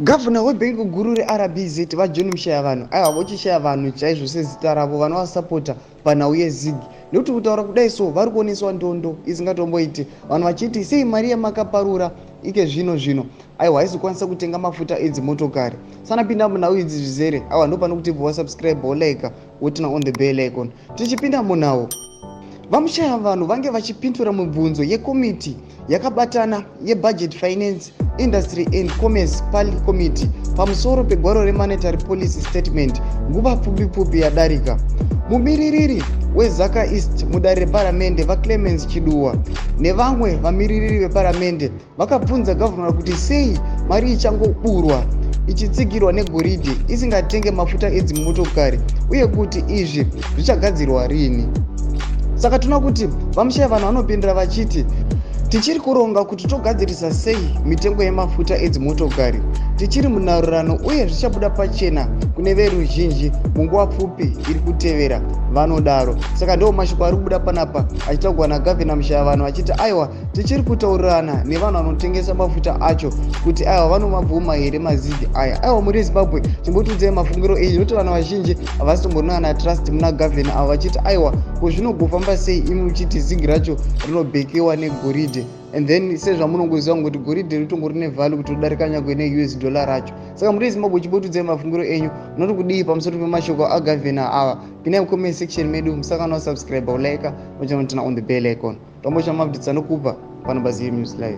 Gavhuna webhengi guru reRBZ, VaJohn Mushayavanhu, aiwa, vochishaya vanhu chaizvo sezita ravo vanovasapota panhau yeZiG, nekuti kutaura kudai so vari kuoneswa ndondo isingatomboiti, vanhu vachiti sei mari yamakaparura ike zvino zvino aiwa haisi kukwanisa kutenga mafuta edzimotokari. Sanapinda munhau idzi zvizere, aiwa, ndo pano kuti wasubscribe, wolike, woturn on the bell icon. Tichipinda munhau, VaMushayavanhu vange vachipindura mibvunzo yekomiti yakabatana yeBudget, Finance, Industry and Commerce Parly Committee pamusoro pegwaro remonetary policy statement nguva pfupi pfupi yadarika. Mumiririri weZaka East mudare reparamende, VaClemens Chiduwa, nevamwe vamiririri veparamende vakabvunza gavhuna kuti sei mari ichangoburwa ichitsigirwa negoridhe isingatenge mafuta edzimotokari uye kuti izvi zvichagadzirwa rini. Saka tinoona kuti VaMushayavanhu vanopindura vachiti, "Tichiri kuronga kuti togadzirisa sei mitengo yemafuta edzimotokari. Tichiri munhaurirano uye zvichabuda pachena kune veruzhinji munguva pfupi iri kutevera," vanodaro. Saka ndo mashoko ari kubuda panapa achitaurwa nagavhina Mushayavanhu vachiti, aiwa, tichiri kutaurirana nevanhu vanotengesa mafuta acho kuti, aiwa, vanomabvuma here maZiG aya. Aiwa, muri Zimbabwe, chimbotiudzai mafungiro enyu, nokuti vanhu vazhinji havasi tomborina trust muna gavhina ava, vachiti, aiwa, ko zvinogofamba sei imi uchiti ZiG racho rinobhekewa negoridhe? And then sezvamunongoziva kuti goridhe ritongori nevalue kuti ridarika nyangwe neUS dollar racho. Saka muri Zimbabwe, chimbotiudzai mafungiro enyu, munoti kudii pamusoro pemashoko agavhina ava? Pinai mucomment section medu, musakana wasubscribe, ulike, muchanoturn on the bell icon. Tombocha maupdates anokupa pano paZive News Live.